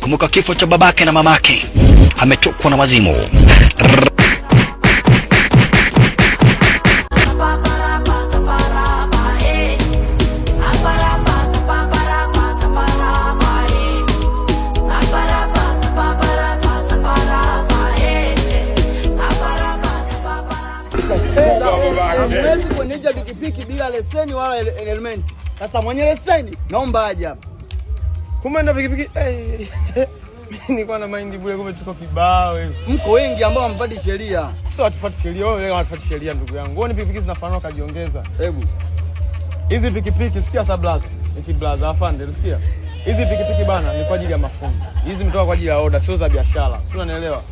Kumbuka kifo cha babake na mamake, ametokwa na wazimu. Hamwezi kuendesha pikipiki bila leseni wala helmeti. Sasa mwenye leseni naomba aje hapa. Kumbe ndo pikipiki. Eh, mimi nilikuwa na mind bure, kumbe tuko kibao hivi. Mko wengi ambao hamfuati sheria. Sio hatufuati sheria, wewe hatufuati sheria ndugu yangu. Wewe ni pikipiki zinafanana kajiongeza. Hebu. Hizi pikipiki sikia sasa blaza. Eti blaza afande, sikia. Hizi pikipiki bana ni kwa ajili ya mafundi. Hizi zimetoka kwa ajili ya oda, sio za biashara. Sio, unanielewa?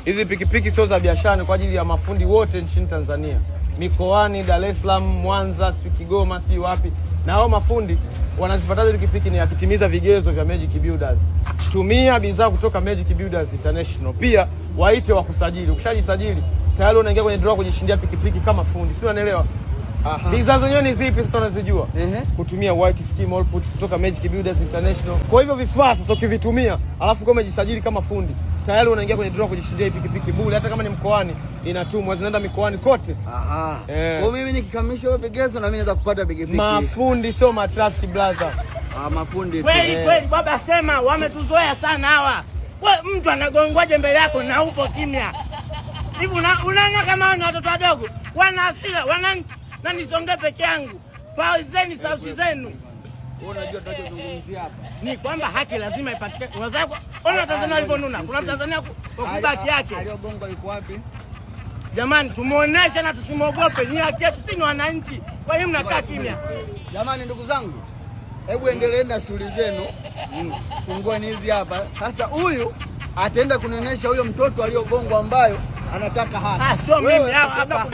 Hizi pikipiki sio za biashara, ni kwa ajili ya mafundi wote nchini Tanzania. Mikoani, Dar es Salaam, Mwanza, sijui Kigoma, sijui wapi. Na hao mafundi wanazipataje pikipiki? Ni akitimiza vigezo vya Magic Builders. Tumia bidhaa kutoka Magic Builders International. Pia waite wakusajili. Ukishajisajili tayari unaingia kwenye draw kujishindia pikipiki kama fundi. Sio, unanielewa? Bidhaa zenyewe ni zipi sasa unazijua? Ehe. Kutumia white skim all put kutoka Magic Builders International. Kwa hivyo vifaa sasa ukivitumia, alafu kama umejisajili kama fundi, tayari unaingia kwenye draw kujishindia hii pikipiki bure, hata kama ni mkoani inatumwa, zinaenda mikoani kote. Aha. Eh. Kwa mimi nikikamilisha hiyo vigezo na mimi naweza kupata pikipiki. Mafundi sio matraffic brother. Ah, mafundi tu. Kweli kweli baba, sema wametuzoea sana hawa. We, mtu anagongwaje mbele yako na upo kimya hivi? Unaona kama ni watoto wadogo wana hasira, wananchi, na nisongee peke yangu. Pazeni sauti zenu. Wewe unajua tunachozungumzia hapa. Ni kwamba haki lazima ipatikane. Unaweza ona Tanzania walivyonuna. Kuna Mtanzania kwa kuiba haki yake. Aliyogongwa yuko wapi? Jamani, tumuoneshe na tusimwogope. Ni haki yetu, si ni wananchi. Kwa nini mnakaa kimya? Jamani, ndugu zangu, hebu endeleeni na shughuli zenu. Fungueni hizi hapa. Sasa huyu ataenda kunionyesha huyo mtoto aliyogongwa ambayo anataka haki. Ah, sio mimi Wewe, hapa.